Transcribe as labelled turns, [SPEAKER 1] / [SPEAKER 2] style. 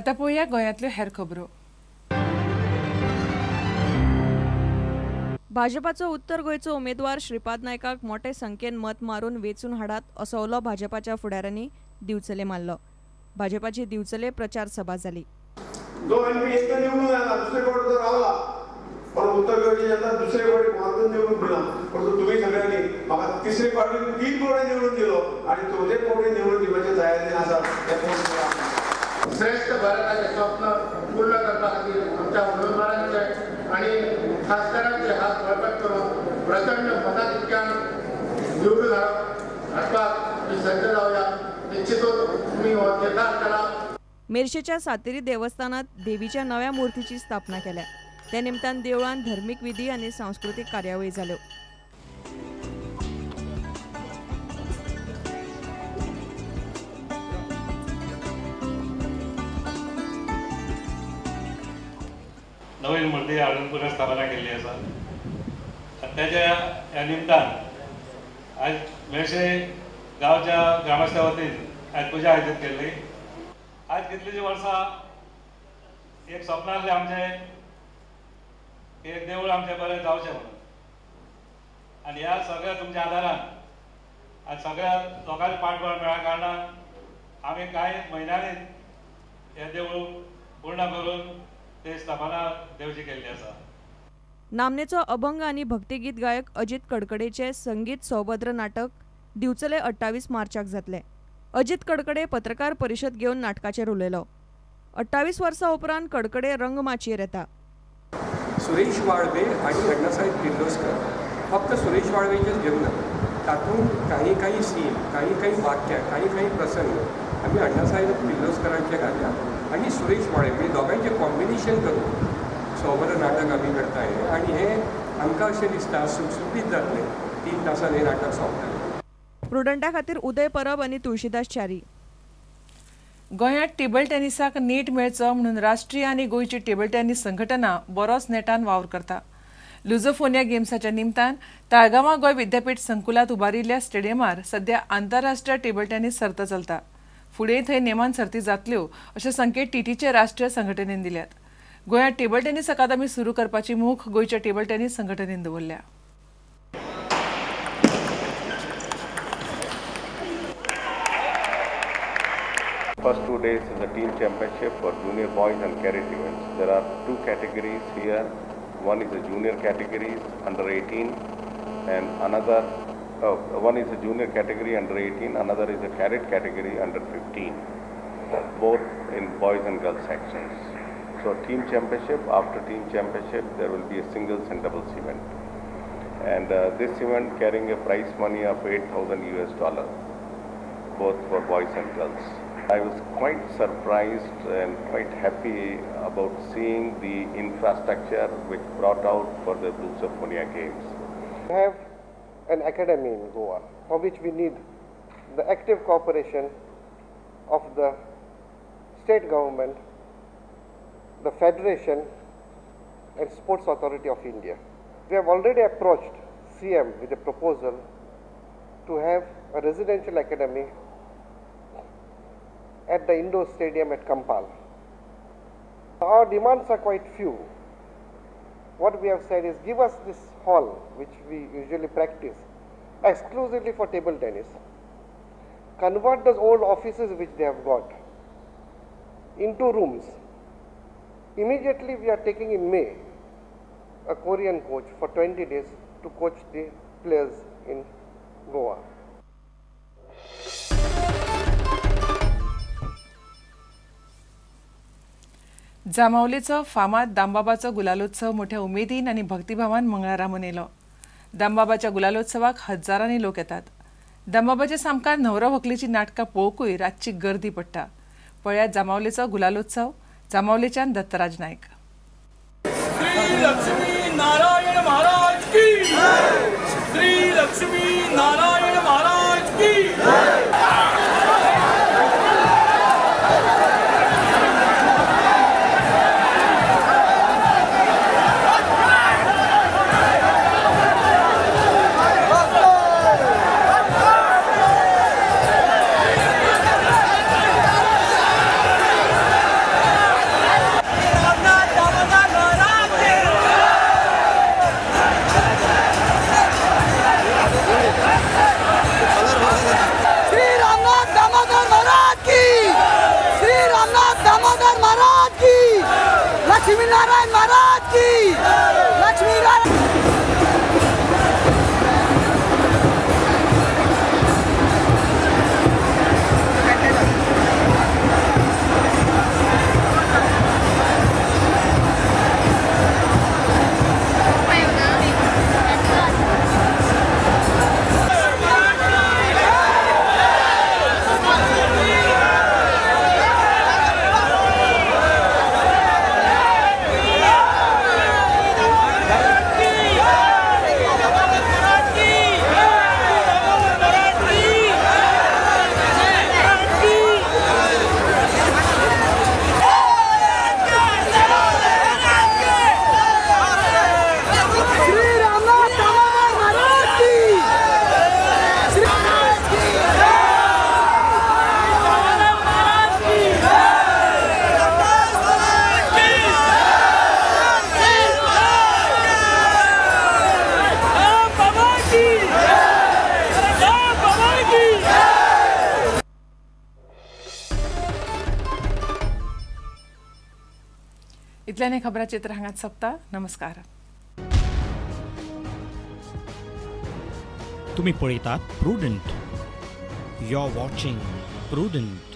[SPEAKER 1] आतां पळोवया गोंयांतल्यो हेर खबरो.
[SPEAKER 2] भाजपाचो उत्तर गोंयचो उमेदवार श्रीपाद नायकाक मोटे संख्येन मत मारून वेंचून हाडात असो उलो भाजपाच्या फुडाऱ्यांनी दिवचले मारलो. भाजपाची दिवचले प्रचार सभा जाली.
[SPEAKER 3] जो एमपी एकदा निवडून आला दुसरे फावट तो रावला, पण उत्तर गोंयची जनता दुसरे फावटी मारून निवडून दिला, परंतु तुम्ही सगळ्यांनी म्हाका तिसरे फावटी 3 फावटी निवडून दिलो आनी चवथे फावटी निवडून दिवपाची तयारी आसा.
[SPEAKER 4] श्रेष्ठ भारताचे स्वप्न पूर्ण करपा खातीर आमच्या उमेदवारांचे आनी खासदारांचे हात बळकट करून प्रचंड मताधिक्यान निवडून हाडपाक आमी सज्ज जावया. निश्चितच तुमी हो निर्धार करा.
[SPEAKER 2] मेरशेच्या सातेरी देवस्थानात देवीच्या नव्या मूर्तीची स्थापना केल्या. त्या निमतान देवळान धर्मीक विधी आनी सांस्कृतीक कार्यावळी जाल्यो.
[SPEAKER 5] नवीन मूर्ती हाडून पुनर्स्थापना केल्ली आसा. ताच्या ह्या निमतान आज मेरशे गांवच्या ग्रामस्था वतीन आज पुजा आयोजीत केल्ली. आज कितलींशीं वर्सां एक स्वप्न आसलें आमचें की एक देवूळ आमचें बरें जावचें म्हणून, आनी ह्या सगळ्या तुमच्या आदारान आज सगळ्या लोकांचे पाठबळ मेळ्ळ्या कारणान आमी कांय म्हयन्यांनी हें देवूळ पूर्ण करून ते स्थापना देवची केल्ली आसा.
[SPEAKER 2] नामनेचो अभंग आनी भक्तिगीत गायक अजित कडकडेचे संगीत सौभद्र नाटक दिवचले 28 मार्चाक जातले. अजित कडकडे पत्रकार परिशद घेवन नाटकाचेर उलयलो. 28 वर्सां उपरांत कडकडे रंगमाचयेर येता.
[SPEAKER 6] सुरेश वाळवे आनी अण्णासाहेब किर्लोस्कर फक्त सुरेश वाळवेचेच घेवना, तातूंत काही काही सीन, काही काही वाक्यां, काही काही प्रसंग आमी अण्णासाहेब किर्लोस्करांचे घातल्या आनी सुरेश वाळवे म्हणजे दोगांयचें कॉम्बिनेशन करून सौभद्र नाटक आमी करताय आनी हें आमकां अशें दिसता सुटसुटीत जातलें. 3 तासान हें नाटक सोंपतलें.
[SPEAKER 2] प्रुडंटा खातीर उदय परब आनी तुळशीदास च्यारी.
[SPEAKER 1] गोंयांत टेबल टेनिसाक नेट मेळचो म्हणून राष्ट्रीय आनी गोंयची टेबल टेनिस संघटना बरोच नेटान वावर करता. लुझोफोनिया गेम्साच्या निमतान ताळगांवां गोंय विद्यापीठ संकुलांत उबारिल्ल्या स्टेडियमार सध्या आंतरराष्ट्रीय टेबल टेनिस सर्त चलता. फुडें थंय नेमान सर्ती जातल्यो अशे संकेत टीटीचे राष्ट्रीय संघटनेन दिल्यात. गोंयांत टेबल टेनिस अकादमी सुरू करपाची मोख गोंयच्या टेबल टेनिस संघटनेन दवरल्या.
[SPEAKER 7] First 2 days is a team championship for junior boys and cadet events. There are 2 categories here. One is a junior categories under 18 and another one is a junior category under 18, another is a cadet category under 15, both in boys and girls sections. So team championship, after team championship there will be a singles and doubles event, and this event carrying a prize money of $8,000 US, both for boys and girls. I was quite surprised and quite happy about seeing the infrastructure which brought out for the Lusophonia Games.
[SPEAKER 8] We have an academy in Goa for which we need the active cooperation of the state government, the Federation and Sports Authority of India. We have already approached CM with a proposal to have a residential academy at the indoor stadium at Kampal. Our demands are quite few. What we have said is, give us this hall, which we usually practice exclusively for table tennis. Convert those old offices which they have got into rooms. Immediately we are taking in May a Korean coach for 20 days to coach the players in Goa.
[SPEAKER 1] जांबावलेचो फामाद दामबाबाचो गुलालोत्सव मोठ्या उमेदीन आनी भक्तिभावान मंगळारा मनयलो. दामबाबाच्या गुलालोत्सवाक हजारांनी लोक येतात. दामबाबाच्या सामकार न्हवरो व्हंकलेची नाटकां पळोवंकूय रातची गर्दी पडटा. पळयात जांबावलेचो गुलालोत्सव. जांबावलेच्यान दत्तराज नायक.
[SPEAKER 9] श्री लक्ष्मी नारायण महाराज की जय. श्री लक्ष्मी नारायण महाराज की जय.
[SPEAKER 10] लक्ष्मी नारायण महाराज की, लक्ष्मी नारायण।
[SPEAKER 1] इतल्याने खबराचित्र हांगात सोंपता. नमस्कार.
[SPEAKER 11] तुम्ही पळयतात Prudent. You are watching Prudent.